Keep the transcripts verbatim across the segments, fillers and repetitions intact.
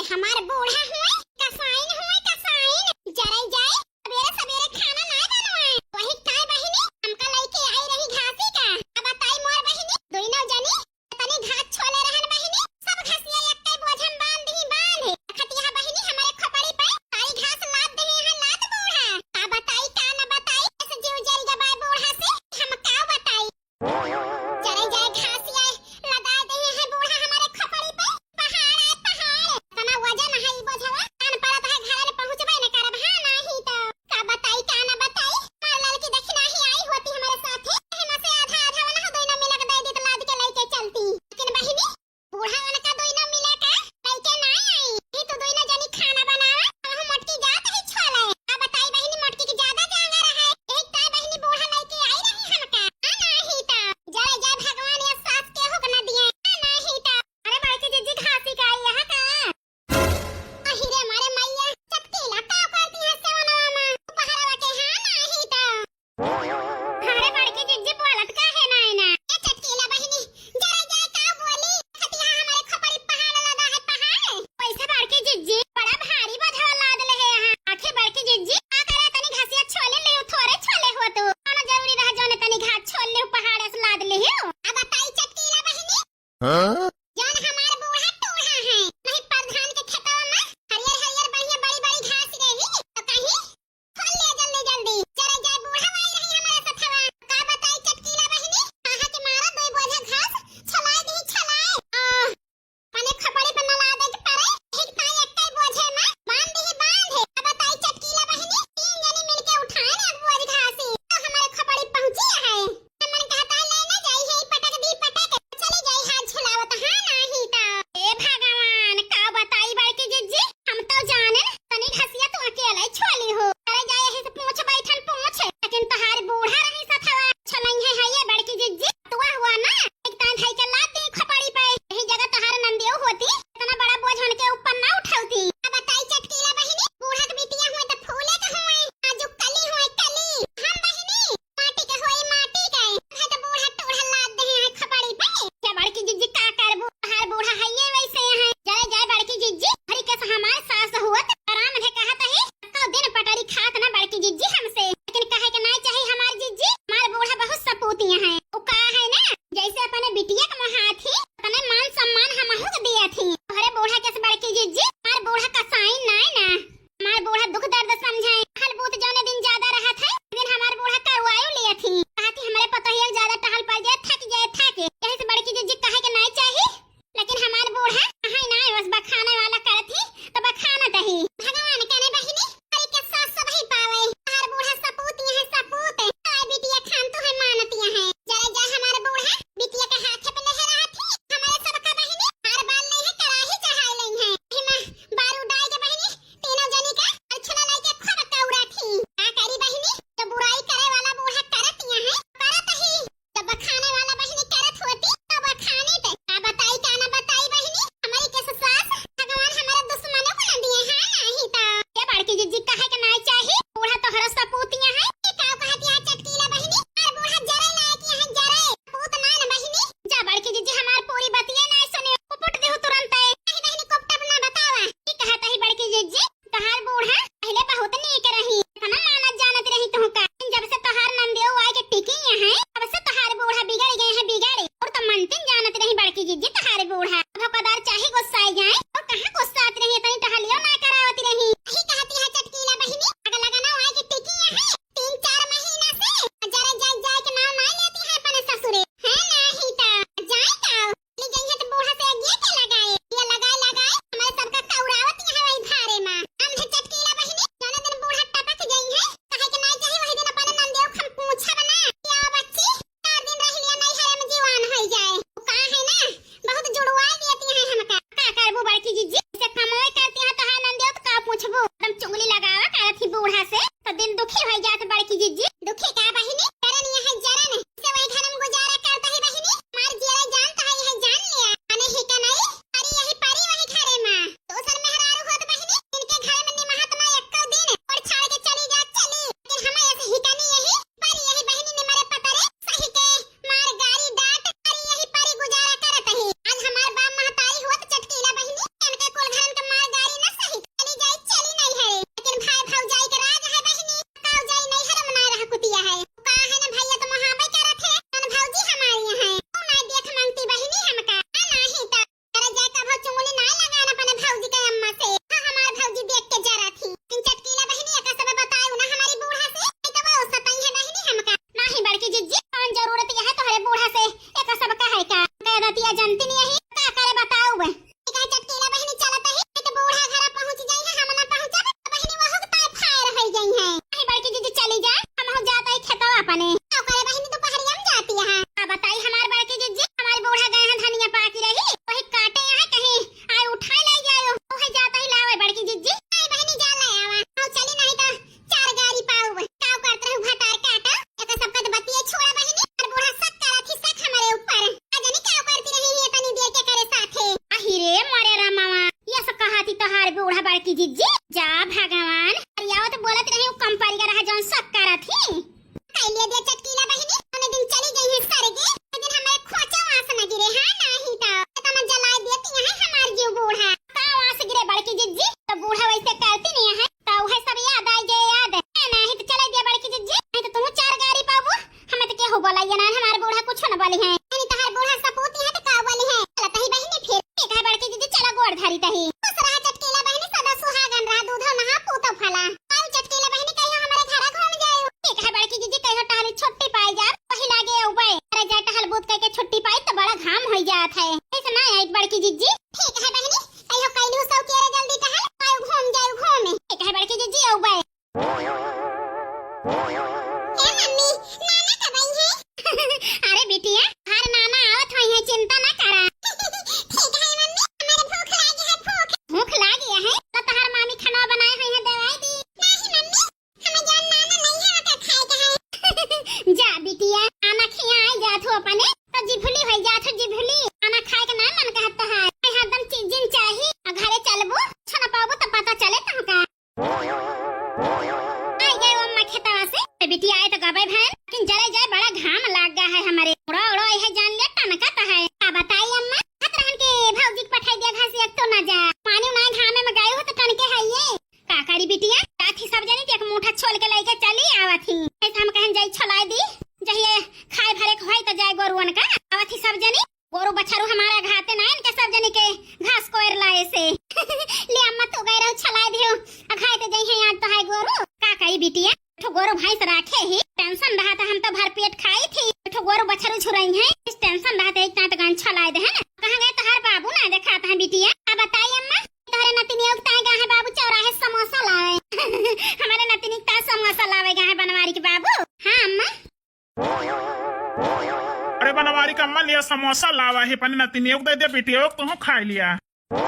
हमार बूढ़ा हुए, कसाइन हुए, कसाइन। जरे जाए, सबेरे सबेरे खाना नाय बनवाए। वही काय बहिनी, हमका लइके आई रही घासी का। अब बताई मोर बहिनी, दुइनो जनी तनी घास छोले रहन बहिनी, सब घसिया एक्के बोझम बांध दिही बांध। खटिया बहिनी हमरे खोपड़ी पे सारी घास लाद देहे हैं लाद बूढ़ा। का बताई का न बताई, इस जीव जल गबाए बूढ़ा से, हम का बताई। चले जाए घासिया, लदा देहे हैं बूढ़ा हमरे खोपड़ी पे। पहाड़ है पहाड़, इतना वजन है ई बोझवा। अरे बूढ़ा बड़की जिज्जी, जा भगवान। अरे आओ तो बोलत रही हूँ, कम परिया रहा जौन शक करत ही। कह लिया दे चटकीला बहिनी, उन्हें दिन चली गई है सरगे, उस दिन हमारे खोचा वास न गिरे, हाँ, नाही तो, तो मैं जलाई देती है हमार जीव बूढ़ा। का वास गिरे बड़की जिज्जी? तो बूढ़ा वैसे करती नहीं है, तो वह सब याद आई गए याद। ए, नाही तो चले दिया बड़की जिज्जी, नाही तो तुम चार गारी पाबू। हमें तो केहू बोला ये ना, हमार बूढ़ा कुछ न बोली है। यानी तहार बूढ़ा सपूत है तो का बोली है? चला तही बहिनी फिर। ठीक है बड़की जिज्जी, चला गोड़ धरी तही। खुश रहा चटकीला बहिनी, सदा सुहागन रहा, दूधो नहा पूतो फला। आओ चटकीला बहिनी, कहियो हमारे घर घूम जाओ। ठीक है बड़की जिज्जी, कहियो टहली छुट्टी पाई जा, वही लागे उबे। अरे जा टहल बूत करके छुट्टी पाई तो बड़ा घाम हो जात है। ऐसे ना आई बड़की जिज्जी। ठीक है बहिनी, कहियो कैलू सौ केरे जल्दी टहल, आओ घूम जाओ घूमे। ठीक है बड़की जिज्जी, उबे। ए मम्मी, नाना कब आई है? अरे बिटिया, हर नाना आवत होई है, चिंता ना करा। ठीक है मम्मी, हमारे भूख लागी है, भूख। भूख लागी है? तो तहार मामी खाना बनाए होई है, देवाई दी। नहीं मम्मी, हमें जान नाना नहीं है, तो खाए के है। जा बिटिया, आना खिया आई जात हो अपने, तो जिभुली होई जात हो, जिभुली। आना खाए के ना मन कहत है। हरदम चीजिन चाही, आ घरे चलबू, छना पाबू तो पता चले तहका। आई गए अम्मा खेतवा से। ए बिटिया, आए तो गबे भैन, लेकिन जरे जाए बड़ा घाम लाग गा है हमारे। उड़ो, उड़ो, यह जान लिया टनकत है। का बताई अम्मा, कहत रहन के भौजी के पठाई दिया घर से एक तो ना जा। पानी उनाए घामे में गए हो तो टनके है ये। का करी बिटिया, जात ही सब जनी के एक मुठा छोल के लेके चली आवत ही। ऐसे हम कहन जाई छोलाई दी, जहिए खाए भरे के होई तो जाए गोरुअन का। आवत ही सब जनी। गोरू बछरू हमारे घाते ना, इनके सब जनी के घास कोयर लाए से। ले अम्मा, तू गए रहो, छलाए दियो। अघाए तो जई है आज तो है गोरू। का कही बिटिया, ठो गोरू भैंस राखे ही, टेंशन रहा था, हम तो भर पेट खाई थी। ठो गोरू बछरू छुरई है, इस टेंशन रहा था, इतना तो गन छलाए दे है ना। कहाँ गए तोहार बाबू, ना देखा था बिटिया। अब बताई अम्मा, तोहरे नतिनिया उगताए गा है बाबू, चौराहे समोसा लावे। हमारे नतिनी का समोसा लावे गा है बनवारी के बाबू। हाँ अम्मा। अरे बनवारी का अम्मा, लिया समोसा लावा है, अपने नतिनियों को दे दे, बिटियों को तू खाई लिया। ले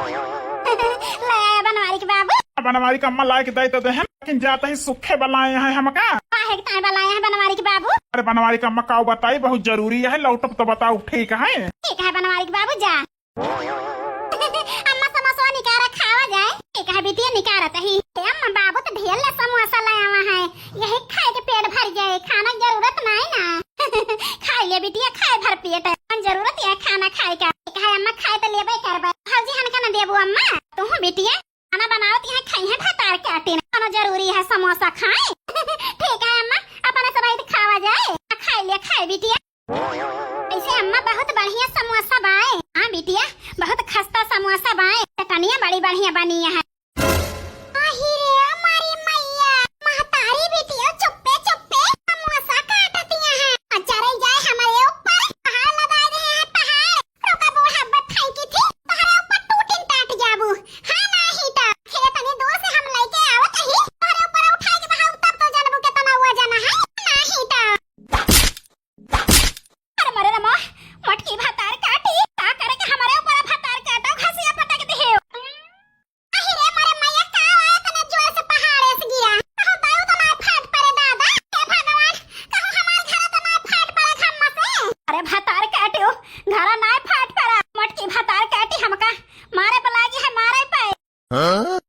आया बनवारी के बाबू। बनवारी का अम्मा लाए के दे तो दे हम, लेकिन जाता ही सूखे बलाए हैं हमका। काहे के ताए बलाए हैं बनवारी के बाबू? अरे बनवारी का अम्मा का बताई, बहुत जरूरी है, लौटब तो बताओ, ठीक है? ठीक है बनवारी के बाबू, जा। अम्मा समोसवा निकारा खावा जाए। ठीक है बिटिया निकारा तही। ए अम्मा बाबू तो ढेर ले समोसा ले आवा है। यही खाए के पेट भर जाए, खाना की जरूरत नहीं ना। खाई ले बिटिया, खाए भर पेट। कौन जरूरत है खाना खाए का? ठीक है अम्मा खाए तो लेबे करबे। भौजी हन का ना देबू अम्मा? तू बिटिया खाना बनावत यहाँ खाई है भतार के आटे ना। कौन जरूरी है समोसा खाए? ठीक है अम्मा, अपने सब खावा जाए। खाई ले, खाए बिटिया। ऐसे अम्मा बहुत बढ़िया समोसा बाए। हाँ बिटिया, बहुत खस्ता समोसा बाए, चटनिया बड़ी बढ़िया बनी है। आही रे हमारी मैया, महतारी बिटिया चुप्पे चुप्पे समोसा काटतिया है। अचरई जाए हमारे ऊपर, पहाड़ लदा दे है पहाड़। रोका बूढ़ा अब्बे फेंकी थी, तोहरे ऊपर टूटिन टाट जाबू। हाँ नाही तो, खेतनी दूर से हम लेके आवत ही, तोहरे ऊपर उठाई के बहाऊ तब तो जानबू केतना वजन है। नाही तो। अरे मरे रमा, मटकी भतार काटी, का करे के हमारे ऊपर भतार काटो, घसिया पटक दिहे। अहि रे मरे मैया, का आया तने जोर से पहाड़े से गिया। कहूँ बायू तो ना फाट पड़े दादा। हे भगवान, कहूँ हमार घर तो ना फाट पड़े घम्मा से। अरे भतार काटियो, घर ना फाट पड़ा। मटकी भतार काटी हमका, मारे पे लागी है, मारे पे। हाँ?